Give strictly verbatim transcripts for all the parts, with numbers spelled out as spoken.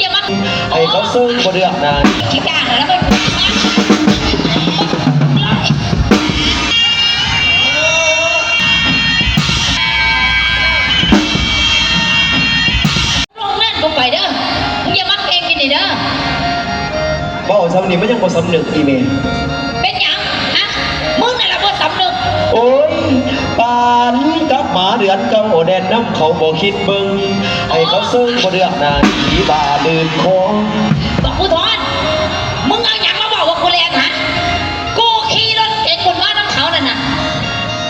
อย่ามา ให้เขาเซิงบ่เลือกหน้า ขี้กลางแล้วมันลงนั่นกูไปเด้อ มึงอย่ามาเก่งกินนี่เด้อ เว้าซ้ำนี่มันยังบ่สำนึกอีแม่ เป็นหยัง ฮะ มึงนั่นล่ะบ่สำนึก โอ้ย ปานกับหมาเดือนเก่าแดนนำเขาบ่คิดเบิ่ง ให้เขาเซิงบ่เลือกหน้า อีบ้าลื่นคอ บอกกูถอน มึงเอาหยังมาบอกว่ากูแลนฮะ กูขี่รถเก๋งบุญมานำเขานั่นน่ะ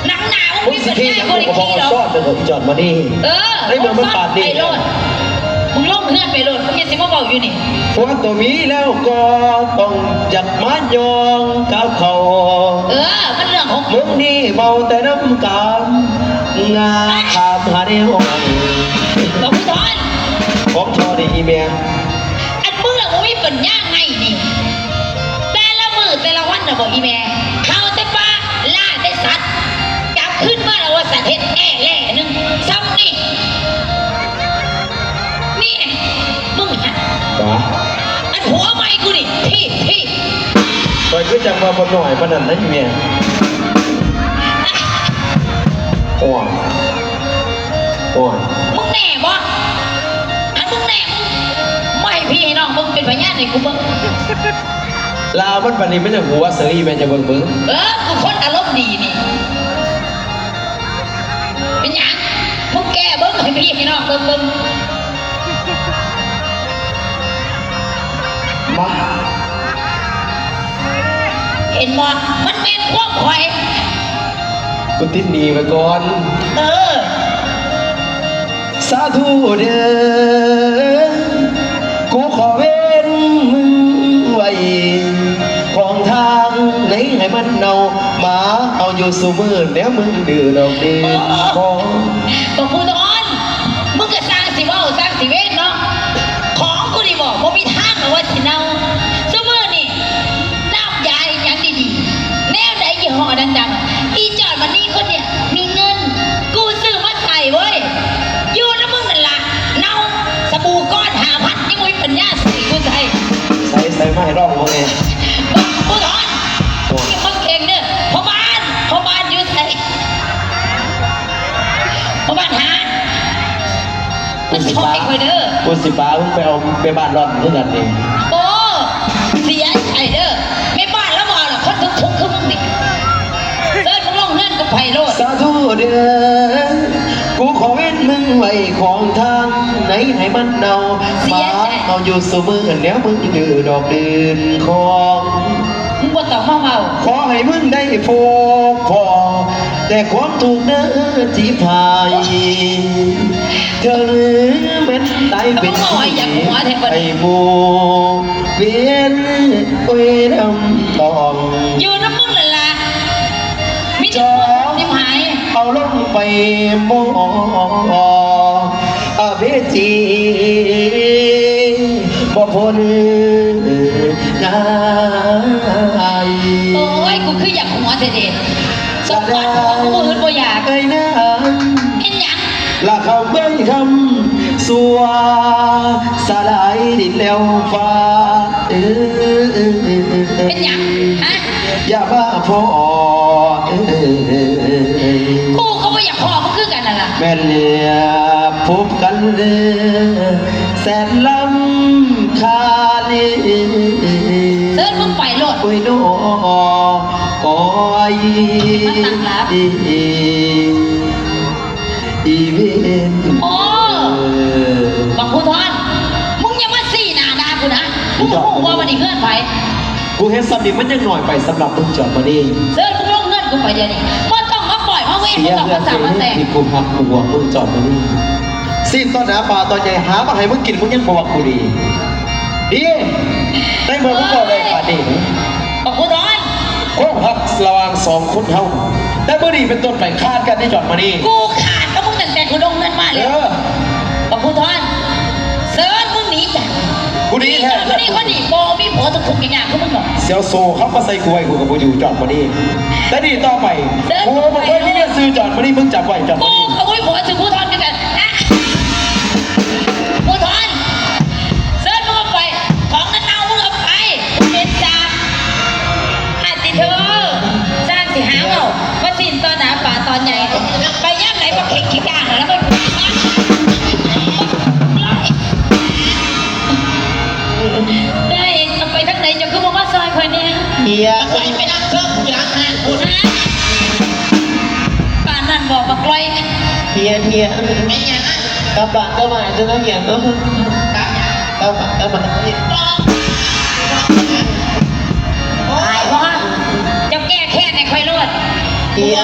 หนังหนามึงมีปัญญากูได้ขี่รถ ซ้อนเลยอีจอนมานี่ เออ ในเมืองมันปาดนี่ ไปโลด มึงลงเฮือนไปโลด มึงอย่าสิมาเว้าอยู่นี่ ผัวตัวมีแล้วก็ต้องอยากมายองกับเขา เออ มันเรื่องของ มึงนี่เมาแต่น้ำกาม งาขามหาแนว บอกกูถอน ของทอนี่อีเมีย อันมึงน่ะบ่มีปัญญาไงนี่ แต่ละมื้อแต่ละวันน่ะบอกอีแม่ เข้าแต่ป่า ล่าแต่สัตว์ กลับคืนมาแล้วว่าสัตว์เฮ็ดแอ่แล่หนึ่ง ซ้ำนี่ นี่ มึงหัน จ๋า อันหัวใหม่กูนี่ พี่ พี่ ข้อยคือจังว่าบ่น้อยปานนั้นนะอีแม่ โอ้ย โอ้ย มึงแน่บ่ อันมึงแน่ มึงไม่ให้พี่ให้น้องมึงเป็นพยานให้กูเบิ่ง ลาวมันปานนี้มันยังหัวเสยอีแม่จะเบิ่งเบิ่ง เออ กูคนอารมณ์ดีนี่ เป็นหยัง มึงแก้เบิ่งให้พี่ให้น้องเบิ่งเบิ่ง มา เห็นบ่ มันแม่นความข่อย กูติดหนี้ไว้ก่อน เออ สาธุเด้อ กูขอเว้นมึงไว้ ของทางไหนให้มันเน่า หมาเอาอยู่ซุมื้อ แนวมึงดื้อดอกเด่นพอ บอกกูตอน มึงก็สร้างสิเว้า สร้างสิเว้นเนาะ ของกูนี่บอกบ่มีทางหรอกว่าสิเน่า ซุมื้อนี่ น้ำยาอีหยังดีๆ แนวใดยี่ห้อดังๆ อีจอนมันนี่คนเนี่ย มีเงิน กูซื้อมาใส่เว้ย อยู่นำมึงนั่นล่ะ เน่า สบู่ก้อนห้าพัน ยังบ่มีปัญญาซื้อกูใส่ ใส่ ใส่มาให้ลองเบิ่งแหน่ บอกกูถอน โอ้ย นี่มึงเก่งเด้อ พ่อบ้าน พ่อบ้านอยู่ไส พ่อบ้านหา กูสิปา มันช่วยกูเด้อ กูสิปามึงไปเอาแม่บ้านร่อนคือกันนี่ โอ้ เสียใจเด้อ แม่บ้านแล้วบ่เอาหรอก คนทุกข์ๆ คือมึงนี่ เอิ้นมึงลงเฮือนกูไปโลด สาธุเด้อ กูขอเว้นมึงไว้ของทางไหนให้มันเน่า เสียใจ หมาเอาอยู่ซุมื้อ แนวมึงดื้อดอกเด่นของ มึงบ่ต้องมาเว้า ขอให้มึงได้พบพ้อแต่ความทุกข์เด้อที่พาย เธอแม่นตายเป็น มึงเอาไว้อยากหัวแท้บัดนี้ ไอ้หมู่เวียนเวรนำต้อง อยู่นำมึงนั่นล่ะ มีแต่ความสิบหาย เอาลงไปหม้อ อเวจีบ่พ้นง่าย โอ้ย กูคืออยากหัวแท้เด้ สมบัติของกูอื่นบ่อยาก ไอ้นาง เป็นหยัง ละเขาเบิ่งคำสัว สลายดินแล้วฟ้า เออ เป็นหยัง ฮะ อย่ามาพ้อ เออ กูก็บ่อยากพ้อมึงคือกันนั่นล่ะ แม่นแล้วพบกันเลย แสนลำคาลี เซิร์ชมึงไปโลด โอ้ยโน โอ้ย มันตั้งหลัก อีเวนต์ โอ้ เออ บักภูทร มึงอย่ามาซี้หน้าด่ากูนะ มึงบ่ฮู้ว่ามันอีเพื่อนไผ กูเฮ็ดส่ำนี้มันยังน้อยไปสำหรับมึงจอนมานี่ เซิร์ชมึงลงเฮือนกูไปเดี๋ยวนี้ บ่ต้องมาปล่อยมาเวร บ่ต้องมาสร้างมาแต่ง ที่กูฮักกูหวงมึงจอนมานี่ สิ้นต่อหน้าปลาตัวใหญ่หามาให้มึงกินมึงยังบ่ว่ากูดี ดี ในเมื่อมึงบอกได้ขนาดนี้ บักภูทร ความฮักระหว่างสองคนเฮา แต่มื้อนี้เป็นต้นไปขาดกันได้จอนมานี่ กูขาดกับมึงตั้งแต่กูลงเฮือนมาแล้ว เออ บักภูทร เซิร์ชมึงหนีจ้ะ กูหนีแท้ มึงนี่คนนี้บ่มีผัวทุกข์ยากๆ คือมึงหรอก เสี่ยวโซ่เขามาใส่กูไว้กูก็บ่อยู่จอนมานี่ แต่นี่ต่อไป เซิร์ช กูบ่เคยมีเมียชื่อจอนมานี่ มึงจำไว้จอนมานี่ กูก็บ่มีผัวชื่อภูทรคือกัน อ่ะ ภูทร เซิร์ช เฮียเฮีย ไม่เฮียนะ กลับบ้านกลับบ้านจะต้องเฮียเนาะ กลับบ้านกลับบ้าน อายบ่ เจ้าแก้แค้นให้ข่อยโลด เฮีย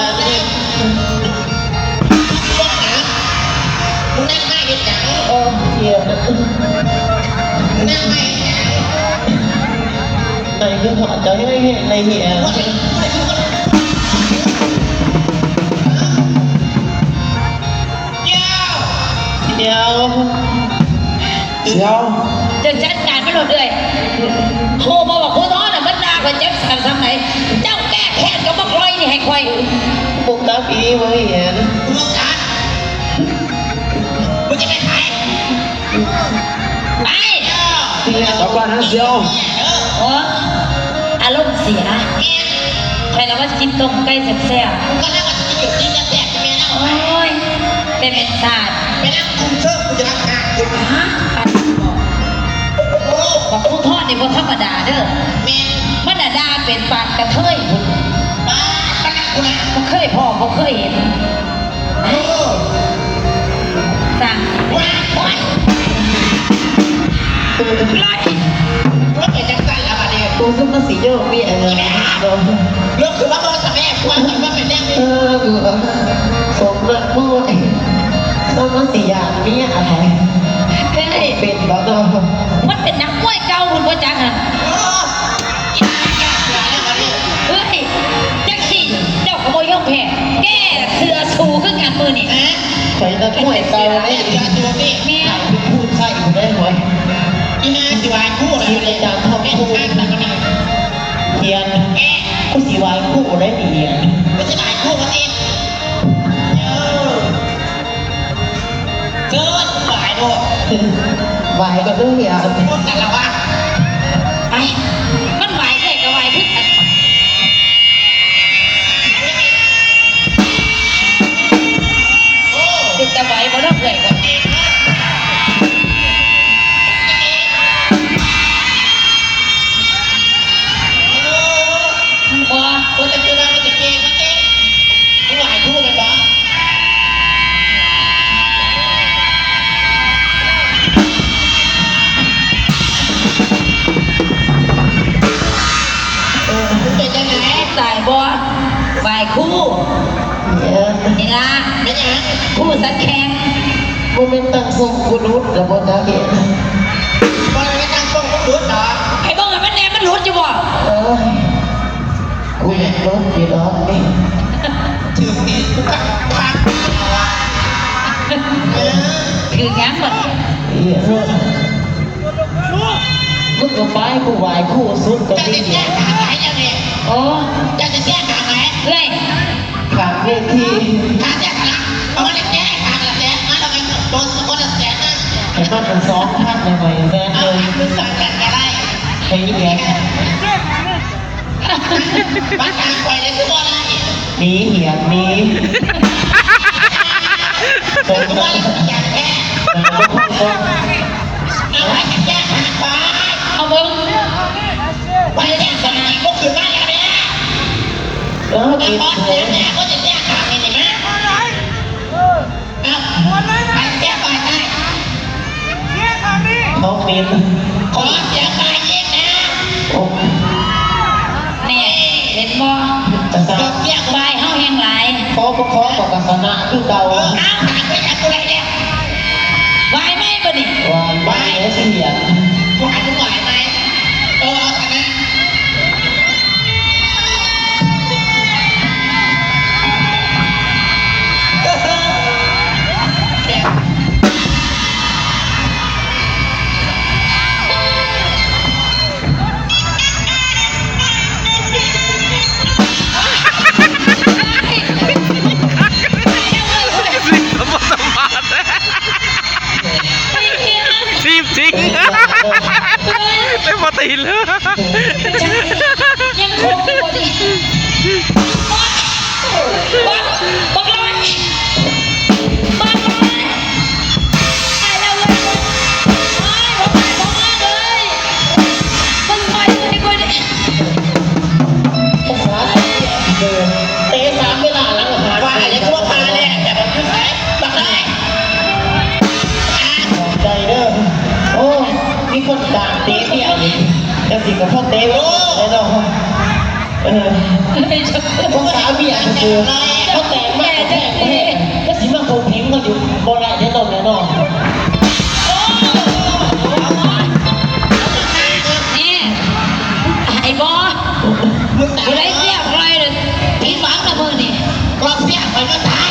มึงนั่งมาเฮ็ดหยัง โอ้ เฮีย มึงนั่งมาเฮ็ดหยัง ไหนคือหัวเจ้าให้เห็นในเฮีย เดี๋ยว เดี๋ยว เจ้าจัดการมันโลดเอื้อย โทรมาบอกผู้น้องน่ะ มันด่าข่อยจักสั่นส่ำไหน เจ้าแก้แค้นกับบักลอยนี่ให้ข่อย พวกนักอีเว้ยเห็น มึงกัด มึงจะไปไส ไป เดี๋ยว กลับบ้านนะเสี่ยว โอ้ อารมณ์เสีย ข่อยละว่าสิกินต้มไก่แซ่บๆ ก็แล้วว่าสิกินแซ่บๆ แม่เนาะ โอ้ย แต่แม่นสาด ไปนั่งคุมเชิงกูจะรับงานอยู่ ฮะ โอ้ บักผู้ทอดนี่บ่ธรรมดาเด้อ แม่น มันน่ะด่าเป็นปานกระเทยพุ้น ปานปานกูนะ บ่เคยพ้อบ่เคยเห็น โอ้ สั่ง ว้าย โอ๊ย ลอย มันเป็นจังซั่นล่ะบัดนี้ กูคือมันสิโยกเวียนเลย เลิกคือว่าบ่สะแม่ ควรมันเป็นแนวนี้ เออ กูสมรักมึงไว้ ถ้ามันสิอยากเมียอะไร เฮ้ย เป็นบ่เนาะ มันเป็นนักมวยเก่าพุ้นบ่จักหั่น เออ อีหยังแก้เสือแล้วบัดนี้ เฮ้ย จังซี่ เจ้าก็บ่ยอมแพ้ แก้เสือสู้คือกันมื้อนี้ ฮะ ข่อยนักมวยเก่าเด้ แม่น พูดใส่อยู่ได้หวย อีห่าสิไหว้ครูเหรอ เขียนอาจารย์ท่องครู เขียน กูสิไหว้ครูได้ดีอะ กูสิไหว้ครูก็ติ เออ เกินไหว้โลด ไหว้ก็ต้องเขียน พูดกันแล้ววะ ไป มันไหว้ได้ก็ไหว้คือกัน เป็นตาไหวบ่เนาะเอื้อยบ่ บ่ บ่จะคือว่ามันจะเก่งมันเก่ง มึงไหว้ครูแม่นบ่ เออ มึงเป็นจังได๋ ตายบ่ ไหว้ครู เนี่ย นี่ล่ะ เป็นหยัง ครูสันแข็ง บ่แม่นตั้งทรงกูหลุดแล้วบ่จ๊ะเฮ็ด บ่ได้ตั้งทรงกูหลุดดอก ให้เบิ่งให้มันแน่ มันหลุดอยู่บ่ เออ กูอยากหลุดอยู่ดอกนี่ ถือมีดกูก็ปัก เออ ถือหยังบ่ เออ มึงก็ไป กูไหว้ครูสุดก็ เจ้า ดี สิแจ้งทางไหนเดี๋ยวนี้ โอ้ เจ้าสิแจ้งทางไหน เอ้ย ข้างเวที ข้างแจ้งทาง เอามาแจ้งทางละแสน มาทำไมโดนคนละแสนนะ ให้มันเป็นสองพันใหม่ๆ แสน เอา หนึ่ง มึงสั่งกันก็ได้ ให้เรียน มาทางไปเลยคือบ่ได้ หนีเหียนหนี ผมก็ว่าอยากแก้ เอาไว้จะแก้ทางไป เอาเบิ่ง ไปแจ้งสนามก็คือว่าอย่างเนี้ย เออ แต่ กิน พอ เถ เสีย อะ แม่ก็จะแจ้งทางนี้นะ เอ้า ไปแจ้งไปได้ เขาเป็น ขอเสียงไปอีกนะ โอ้ นี่ เห็นบ่ กระซ่า ดอกเบี้ย บายเฮาแฮงหลาย ขอปกครองกับศาสนาคือเก่า เออ อ้าว ตายไปแล้วกูได้แล้ว ไหวไหมบ่นี่ ไหว ไหว ไหวเสียง ไหว ไหวไหม เออ เอาชนะ สิบจริง เต็มปกติเลย ยังคงอยู่บ่นี่ บัก บักลอย บักลอย ตายแล้วเว้ย โอ๊ย บ่ตายบ่มาเลย มึงไปเลยกูนี่ เตะสามเวลาหลังอาหาร ว่าอะไรก็ว่าพาแน่ แต่มันคือไส บัก คนด่างเตะเตี้ยนี่ จังสิกับพ่อเตะแน่นอน เออ พ่อขาเบียดคือพ่อแตกมากแตกแน่ ก็สิมาโกงพิมพ์กันอยู่บ่ได้แน่นอนแน่นอน นี่ไอ้บอส มึงด่า กูได้เสียบเลยเลย ผิดหวังกับมือนี่ กรอบเสียบไปก็ตาย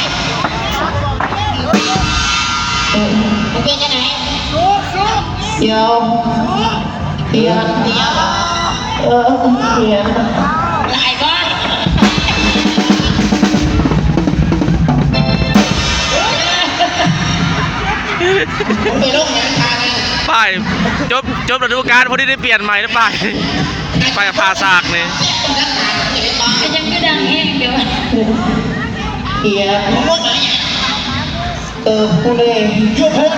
มึงเป็นยังไง เสียวเสียนเสียวเออเสียน ไอ้บอส ผมไปลงงานทางนั้น ป้ายจบจบฤดูกาลพอดีได้เปลี่ยนใหม่นะป้ายป้ายผ่าสากนี่ ก็ยังก็ดังแห้งเดี๋ยว เสียน มึงว่าไงอ่ะ เออกูเลย หยุดเถอะ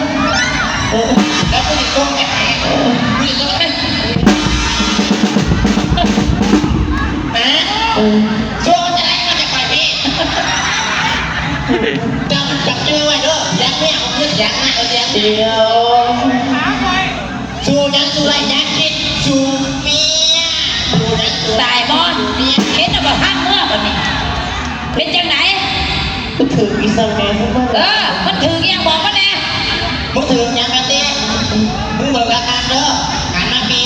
เออ แล้วกูจะโกงแกไหนกูจะโกงแกไหน เออ ช่วยจะได้มาจากฝ่ายพี่ จับจับมือไว้เด้อ ยักแม่เอามือยักหน้าเอายัก เสียว สู้นั้นสู้ไรยักคิดสู้เมียสู้นั้นสู้ ตายบ่ เมีย เห็นแต่บ่ทันเมื่อบัดนี้ เป็นจังไหน กูถืออีสังแม่มึงมา เออ มันถืออีหยังบอกมาแน่ มึงถือยังกันดิมึงเบิกราคาเด้อหันมาปี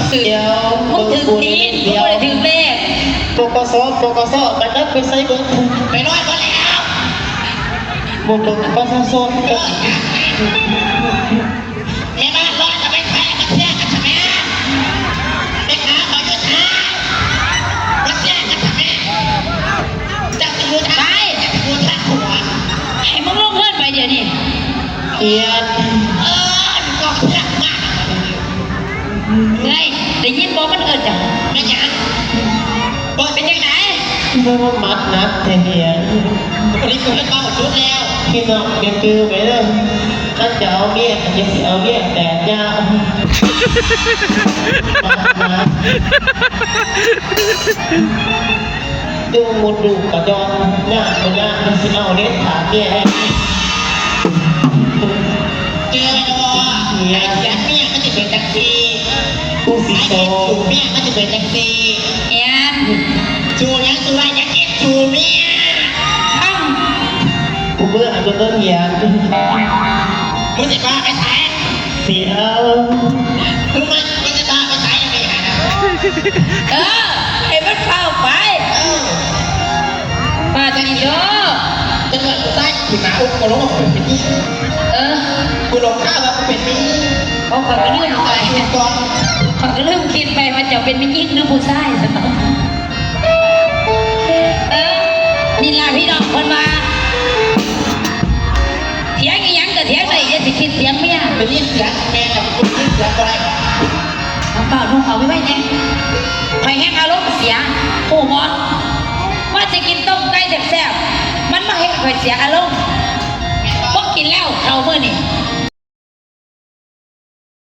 เสียว มึงถือตีน มึงบ่ได้ถือเลข ปกสปกสไปนัดไปใส่เบิร์ด ไปนอนก็แล้ว บวกกับประชาชน แม่บ้านร้อนจะไปแพ้กับเสียกันทำไมแม่ค้าขอหยุดนะมาเสียกันทำไมจับตะมูทางจับตะมูทางหัว ให้มึงลงเงินไปเดี๋ยวนี้ เอียน เออก็เสียมาก เฮ้ย ได้ยินบ่มันเอิ้นจัง ไม่ยัง เป็นจังไหน เรื่องมัดนัดแท้เอียน วันนี้กูให้เป้าชุดแล้ว พี่น้องเก็บคือไปเลยถ้าจะเอาเมียจะสิเอาเมียแตกยาวดูมุดดูกระดอนหน้าไปหน้ามันสิเอาเด็ดขาดเมียให้ เจอแล้วว่าอยากเมียมันจะเป็นจังซี ผู้สิ ไอ้ โต เมียมันจะเป็นจังซี เอียน จูยังจูไรยังเก็บจูเมีย ทั้ง ผู้เบื่อตัวต้นเอียน มึงจะบ้าไปแท้ เสียว มึงมันมึงจะบ้าไปแท้ยังไงฮะ เออ ให้มันเฝ้าไป เออ มาจะดีเด้อ จะเกิดกูใต้กูหนาอกกูร้องว่ากูเป็นนี่ เออ กูหลงข้าวว่ากูเป็นนี่ เอาขอยก็ลืมไป ตายกูก่อน ขอยก็ลืมคิดไปว่าจะเป็นแม่ยิ่งหรือผู้ชายซะเนาะเออ นี่ล่ะพี่น้องเพิ่นว่า เถียงอีหยังก็เถียงได้ อย่าสิคิดเถียงเมีย ไปยินเสียงแม่กับกูยินเสียงอะไร เอาเปล่าลูกเอาไว้ไว้เนี่ยข่อยแฮงอารมณ์เสีย ฮู้บ่ ว่าสิกินต้มไก่แซ่บๆ มันมาเฮ็ดข่อยเสียอารมณ์ บ่กินแล้วเข้ามื้อนี้